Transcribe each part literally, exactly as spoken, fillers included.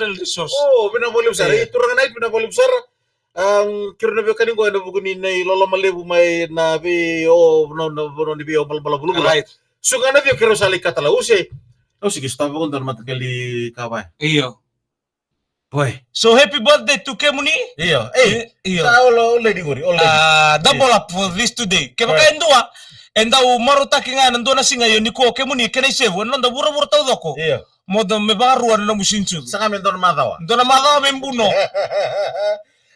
mineral resource. Oh, vinaka vakalevu sara. Io. E, turaga Nite, vinaka vakalevu sara. Um, keirau na veiwekani qo ena vuku ni na iloloma levu mai na vei, o, na, na, na, ni vei, o, balabala vulavula. Right. Suka na vei, keirau sa lai katala. Use. Use, ke sotava qo dua na mataqali kava. Io. Boy. So happy birthday to kemuni. Io. Ei, io. Sa old, old lady qori, old lady. Ah, double up for this today. Kevaka e dua, e dau marautaki ga ena dua na siga, io, ni ko kemuni, kena isevu, ena noda vuravura taucoko. Io. Mo da me vakarua na nomu swimsuit. Sega me dua na macawa. Dua na macawa me buno.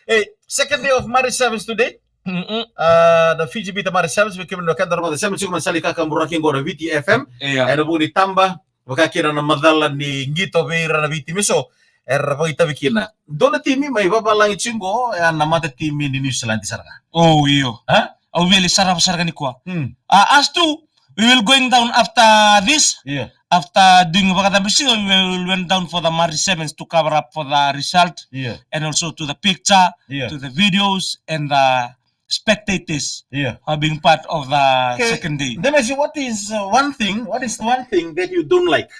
Hey, second day of Marriage Sevens today. Mm-mm. Uh, the Fiji Bitter Marriage Sevens, we came in the Canberra, the seven six one Sali Kakaburaki, go to V T F M. Io. Ena vuku ni taba, vaka kina na macala ni qito vei ira na veitimi eso era vakaitavi kina. Dua na timi mai vavalagi tiko qo, e a na matatimi ni New Zealand sara ga. Oh, io. Ha? Au via lai sarava sara ga nikua. Hmm. Ah, us too, we will going down after this. Io. After doing vakacabisiga, we will went down for the Marriage Sevens to cover up for the result. Io. And also to the picture, io, to the videos, and the spectators, io, who are being part of the, okay, second day. Let me see, what is, uh, one thing, what is one thing that you don't like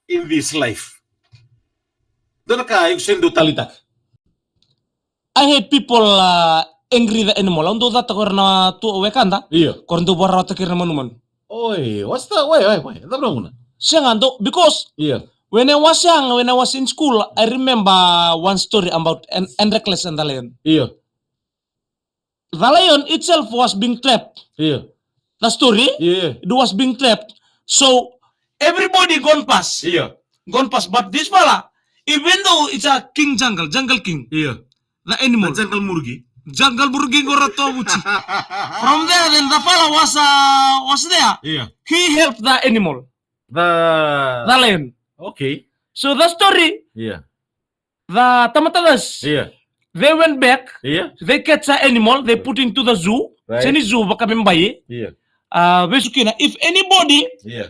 in this life? Dua na ka iko sega ni dau taleitaka. I hate people, uh, angry the animal. Au dau cata ko ira na tu wekada. Io. Ko ira dau vararawataki ira na manumanu. Oi, what's that? Why, why, why? Cava na vuna? Sega, dau, because, io, when I was young, when I was in school, I remember one story about an, Androcles and the lion. Io. The lion itself was being trapped. Io. The story, io, it was being trapped. So everybody gone past. Io. Gone past. But this fella, even though it's a king jungle, jungle king, io, the animal. The jungle murugi. Jungle murugi qo ra tovuci. From there, then the fella was, uh, was there. Io. He helped the animal. The, the lion. Okay. So the story, io, the tamata ceci. Io. They went back. Io. They catch an animal. They put into the zoo. Right. Sega ni zoo, vaka me bai. Io. Uh, vesu kina. If anybody, io,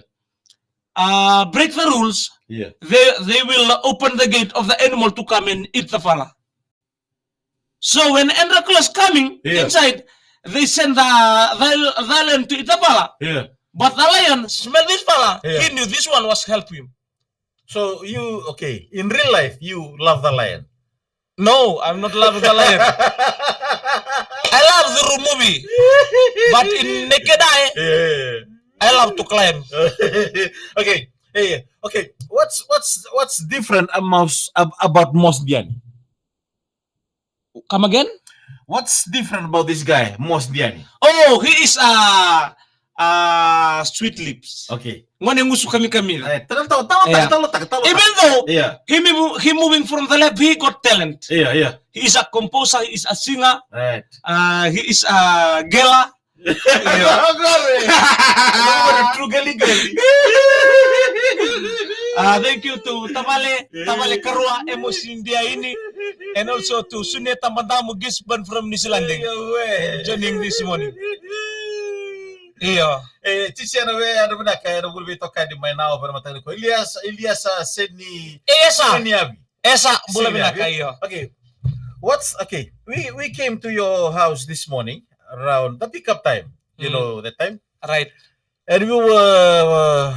uh, break the rules, io, they, they will open the gate of the animal to come and eat the fella. So when Androcles coming, io, inside, they send the, the, the lion to eat the fella. Io. But the lion smell this fella. Io. He knew this one was help him. So you, okay, in real life, you love the lion? No, I'm not love the lion. I love the movie, but in naked eye, yeah, I love to climb. Okay, yeah, yeah. Okay, what's, what's, what's different about, ab-, about Mos Diani? Come again? What's different about this guy, Mos Diani? Oh, he is a, a sweet lips. Okay. Gone gusu kamikamica. Eh, talo, talo, talo, yeah, talo, talo, talo. Even though, yeah, he mo-, he moving from the left, he got talent. Yeah, yeah. He is a composer, he is a singer. Right. Uh, he is a geller. Io. Agora. Agora true gali gali. Ah, thank you to Tavale, yeah, Tavale Karua, Amos India ini, and also to Suneta Madamu Gisborne from New Zealand, yeah, we, joining this morning. Io. Eh, tisi ana we, ana vinaka, ana vuli veitokani mai na o vana matani ko. Elias, Elias, ah, Seni, Eliasa. Seni Abi. Esa, bula vinaka, io. Okay. What's, okay, we, we came to your house this morning around the pickup time. You know that time? Right. And we were uh,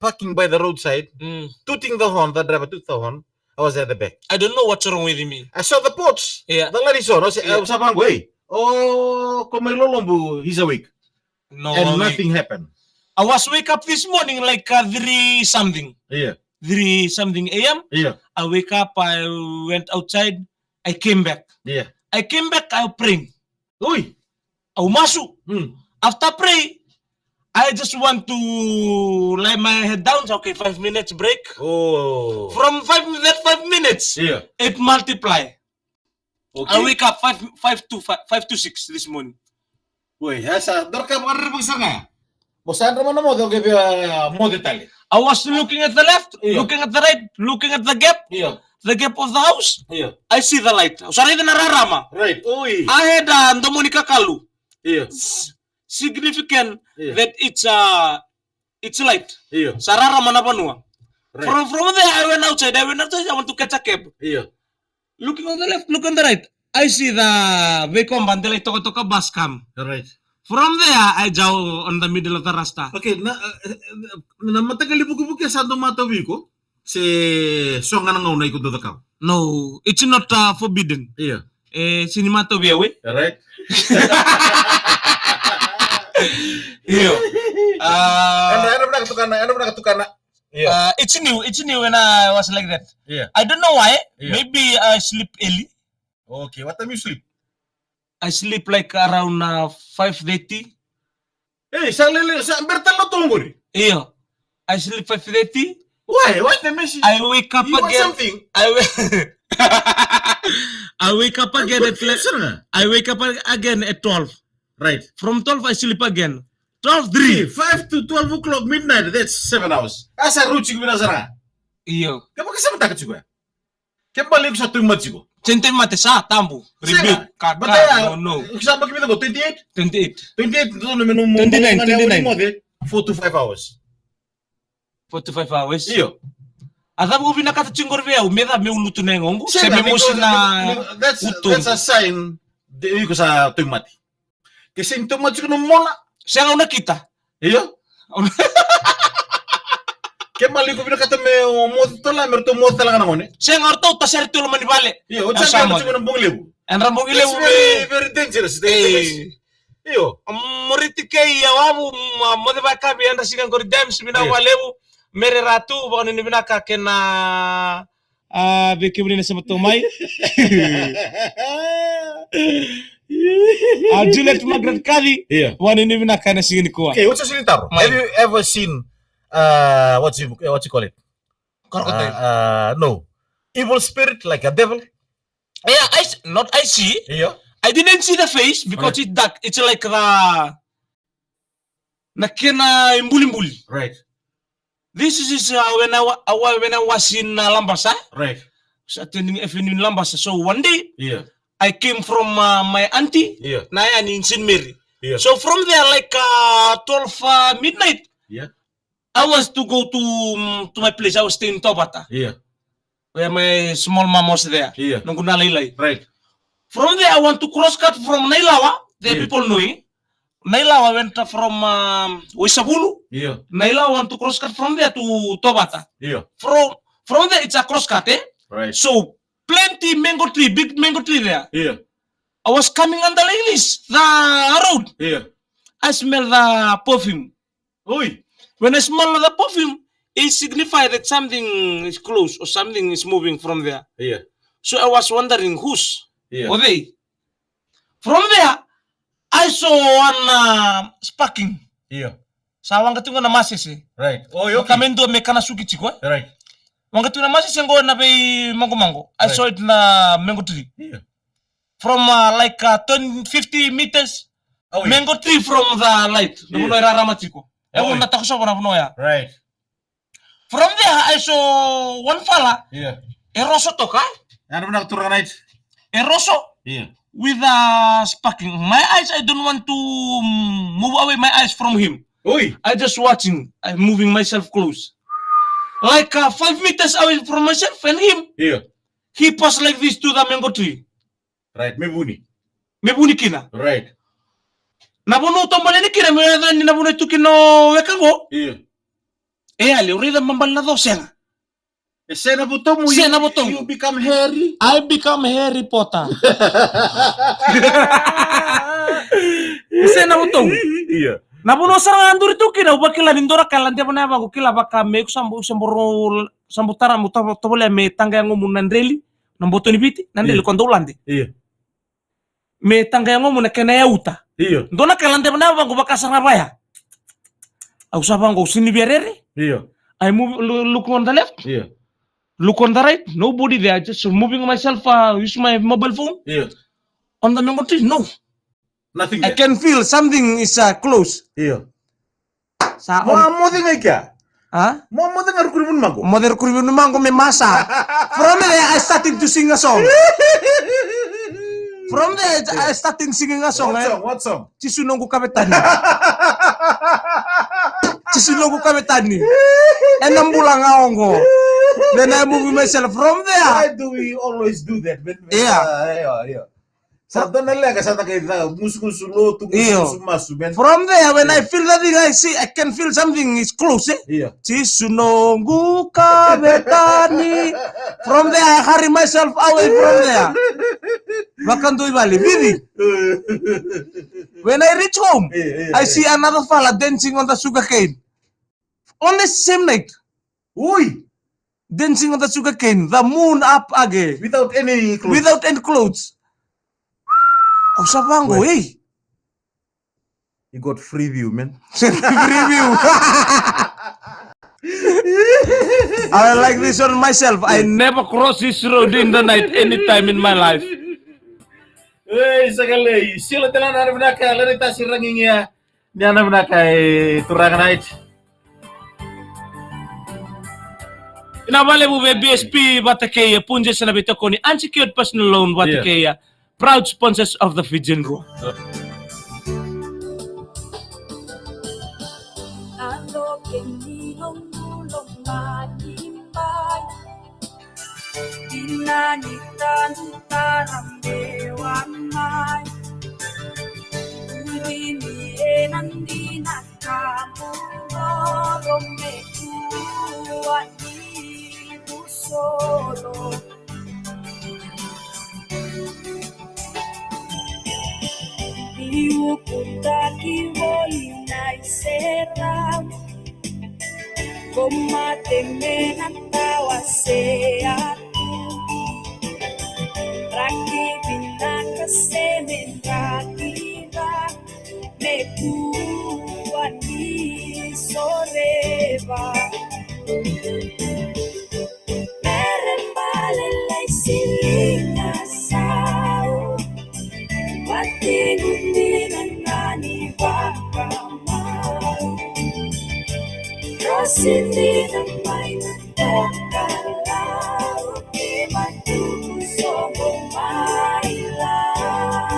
parking by the roadside, Mm. tooting the horn. The driver took the horn. I was at the back. I don't know what's wrong with me. I saw the ports. Yeah. The light is on. I said, Yeah. I was like, "Hey, oh, ko mai lolobu, he's awake." No, And awake. nothing happened. I was wake up this morning like uh, three something. Yeah. Three something a m. Yeah. I wake up, I went outside, I came back. Yeah. I came back, I praying. Oi. Au masu. Hmm. After pray, I just want to lay my head down. Okay, five minutes break. Oh. From five, that five minutes, Yeah. it multiply. Okay. I wake up five, five to five, five to six this morning. Oi, ya sa, dua ka vakarerevaki sara ga. Mo sa yadra mai na moce, o qai via moce tale. I was looking at the left, Yeah. looking at the right, looking at the gap, Yeah. the gap of the house. Yeah. I see the light. Au sa raica na rarama. Right. Oi. I had a domo ni kakalu. Yeah. S-, significant Yeah. that it's uh it's light. Yeah. Sa rarama na vanua. Right. From from there I went outside. I went outside. I want to catch a cab. Yeah. Looking on the left, look on the right. I see the veikoba delai tokatoka bus come. Right. From there, I jau on the middle of the rasta. Okay, na, eh, eh, na mataqali vukivuki sa dau matau vei iko se so ga na gauna iko dau cakava? No, it's not uh, forbidden. Io. E, sini matau vei au e. Right. Io. Ah, Ena, ena vinaka tukana, ena vinaka tukana. Io. Uh, it's new, it's new when I was like that. Io. I don't know why. Io. Maybe I sleep early. Okay, what time you sleep? I sleep like around uh, five thirty. Hey, sa lele, sa berta lo tongori. Io. I sleep five thirty. Why? Why the message? I wake up You want again. something? I, wa- I wake up again at Put le- this in there. I wake up a- again at twelve. Right. From twelve I sleep again. Twelve three. Hey, five to twelve o'clock midnight, that's seven hours. Asa ruchi kumi na sara. Io. Kama kasa mata kachiko. Ke bale iko sa tauvimate tiko. Seni tauvimate sa tabu. Sega. Rebuke. Kaka. But, uh, no, no. Iko sa baki vica ko twenty-eight? Twenty-eight. Twenty-eight, no, no, no, Twenty-nine, no, no, twenty-nine. no, no, Four to five hours. Four to five hours? Io. A cava ko vinakata tiko qori vei au, me ca meu lutu na yagoqu? Sega, Se me ni mosi ko- na ni- ni- that's, utoqu. that's a sign. De iko sa tauvimate. Ke seni tauvimate tiko na mona. Sega au nakita. Io. Ke mali ko vinakata me o moce tale, me ratou moce tale ga na gone. Sega o ratou tasere tu loma ni vale. Io, o Au sa sa moce. Tiko na bogi levu. Era bogi levu It's very, me- very dangerous. Ei. Io. Moriti kei ia wavu, ma- moce vakavi, era siga qori dams, vinaka Io. Valevu. Mere ratu, vakanuinui vinaka kena A, vei kemuni na sema tou mai. A, Juliet Margaret Kaci. Io. Vakanuinui vinaka ena siga nikua. Okay, what's your silly taro? Mai. Have you ever seen, uh, what you, what you call it? Crocodile. Uh, uh, no. Evil spirit, like a devil? Yeah, I s- not I see. Io. I didn't see the face because Right. it's dark. It's like the na kena ibulibuli. Right. This is uh, when I wa- uh, when I was in uh, Labasa. Right. So attending F N U in Labasa. So one day, Yeah. I came from uh, my auntie, Yeah. na yani in Saint Mary. Yeah. So from there, like uh, twelve uh, midnight, Yeah. I was to go to um, to my place. I was staying in Tovata. Yeah. Where my small mom was there. Yeah. Noqu na lailai. Right. From there, I want to cross cut from Nailawa. The Yeah. people knowing. Nailawa went from um, Waisavulu. Yeah. Nailawa want to cross cut from there to Tovata. Yeah. From from there, it's a cross cut, eh? Right. So plenty mango tree, big mango tree there. Yeah. I was coming under like this, the road. Yeah. I smell the perfume. Oi. When I smell the perfume, it signifies that something is close or something is moving from there. Yeah. So I was wondering whose Yeah. are they. From there, I saw one uh, sparking. Yeah. Sa waqa tiko na masese. Right. Oh, okay. Ka me dua me kana suki tiko, eh? Right. Waqa tiko na masese qo na vei mangomango. I Right. saw it na mango tree. Yeah. From uh, like uh, twenty, fifty meters. Oh, yeah. Mango tree from the light. Na Yeah. vanua e rarama tiko. E Oh, vanua yeah. na takosova na vanua ya. Right. From there, I saw one fala. Yeah. E roso toka. Ena vinaka turaga night. E roso. Yeah. With a sparking. My eyes, I don't want to mm, move away my eyes from him. Oi. I just watching. I'm moving myself close. Like uh, five meters away from myself and him. Yeah. He passed like this to the mango tree. Right, me vuni. Me vuni kina. Right. Na vanua au taubale yani kina, me yaco yani na vanua e tu kina o weka qo. Io. E yali, au raica mabale na co, sega. E sega na votomu, sega na votomu. You become Harry. I become Harry Potter. E sega na votomu. Io. Na vanua sara ga duri tu kina, au vakila ni dua na ka e ladeva na yavaqu, kila vaka me, iko sa bau, sa bau ro-, sa bau tara mo tovo-, tovolea me taqa yagomu na dreli, na boto ni Viti, na dreli, io, ko dau lade. Io. Me taqa yagomu na kena yauta. Io. Dua na ka e ladeva na yavaqu vaka sara ga vaya. Au sa vaqo, au sega ni via rere. Io. I move, loo-, look on the left. Io. Look on the right. Nobody there. Just moving myself, uh, use my mobile phone. Io. On the memory, no. Nothing there. I can feel something is, uh, close. Io. Sa mo, on- mo cega i kea? Ha? Mo, mo cega rukuri vunimaqo? Mo cega rukuri vunimaqo me masa. From there, I started to sing a song. From there, I started singing a song, what eh? Song? What song? Jisu noqu kavetani. Jisu noqu kavetani. Ena bula ga oqo. Then I move myself from there. Why do we always do that? When, when, yeah. Uh, yeah, yeah. Sa dua na leqa, sa na qai ca, gusugusu lotu, io, gusugusu masu, man. From there, when I feel that thing, I see, I can feel something is close, eh? Io. Jisu noqu kavetani. From there, I hurry myself away from there. Vakadua i vale, Vivi. When I reach home, io, io, I see another fella dancing on the sugar cane. On the same night. Ui! Dancing on the sugar cane, the moon up age. Without any clothes. Without any clothes. Au sa vaqo, wait, hey. You got free view, man. Free view. I like this on myself. I never cross this road in the night anytime in my life. Ei, sa qai lai. Sila tale na vinaka, Lani Tasi Ragigia. Ni yacana vinaka e turaga na iti. Vinaka vakalevu vei B S P vata kei Punjas na veitokoni, unsecured personal loan vata kei, yeah, proud sponsors of the Fijian Roar. Dina ni tanu tara me wa mai. Uri ni e na dina ka mu roro me kua ni mu soro. Ni ukutaki voli na i sera. Ko mate me na tawa se atu. Raki vinaka se me raki ra. Me kua ni soreva. Mere male lai sili na sau. Watigu ni na ngani vakamau. Rosi ni na mai na toka lau. Ni matuku sobo mai lau.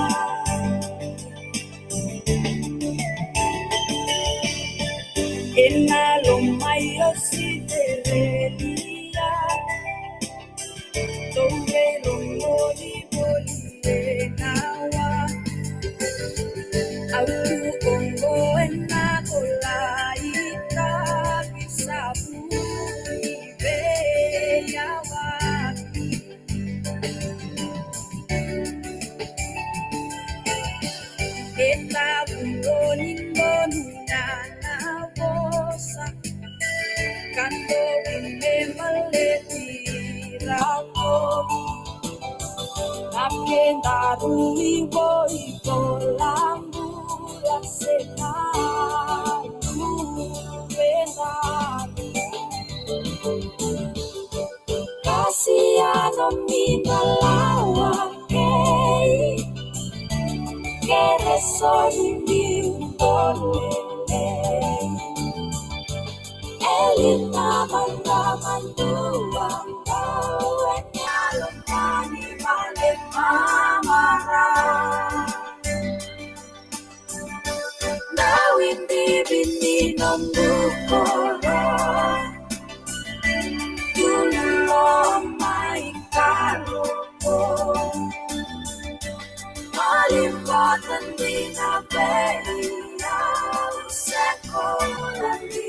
E na loma i Ositerelia. Tou vei lomoli voli e na wa. Au tu oqo e na kolai ka visa vuni vei awa. E tabu loni loni na na vosa. Ka doki me baleti rako. Na keda rui voi ko lambu la se na rui venaru. Kasiano ni na lawa kei. Kere sori ni tolele. Eli na manda mandua. Kau e kalo mani male mamara. Na windi vini noqu koro. Tulu lo mai karoko. Mali Dina vei au se koula ni